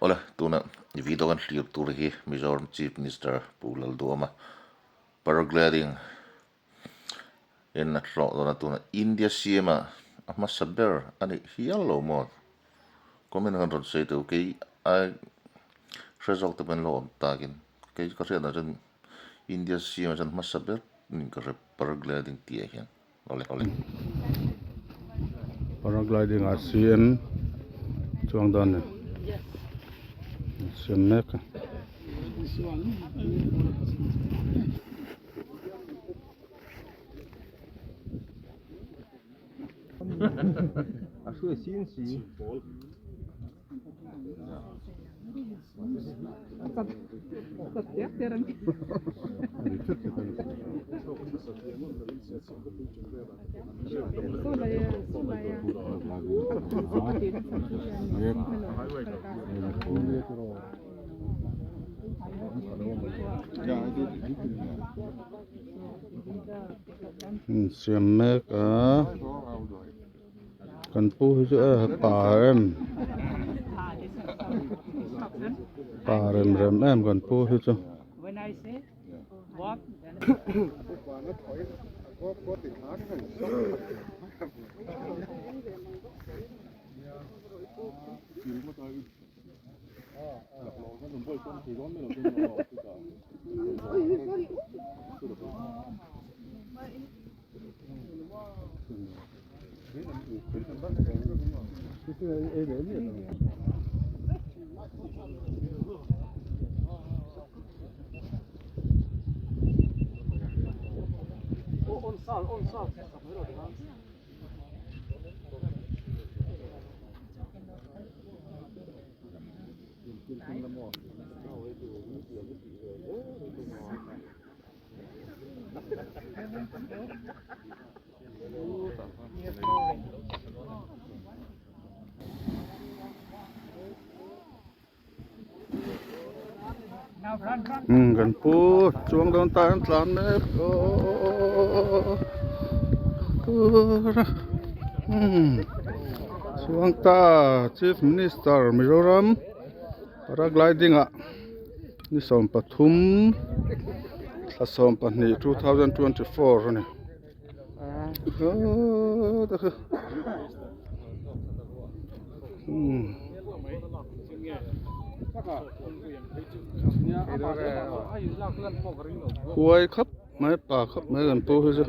Awle, tuna video kan hlir tur hi Mizoram Chief Minister Pu Lalduama paragliding in a hlawh dawn a, tuna India CM ah a hmasa ber a nih hial lo maw? Comment ah khan rawn sawi teh u, kei ai hre zawk te pawh in lo awm takin kei ka hriat dan chuan India CM ah chuan hmasa ber niin ka hre paragliding tih ah hian. Awle awle. Paragliding ah CM chuang dawn ni siam mek a. Siam mek a. Kan pu hi chu e pa em pa rem rem em kan pu hi chu. Umm kan pu chuang dawn ta an tlan mek awww umm chuang ta chief minister Mizoram paragliding ah. Ni 13 thla 12 2024 a ni huai khawp mai pa khawp mai kan pu hi chu.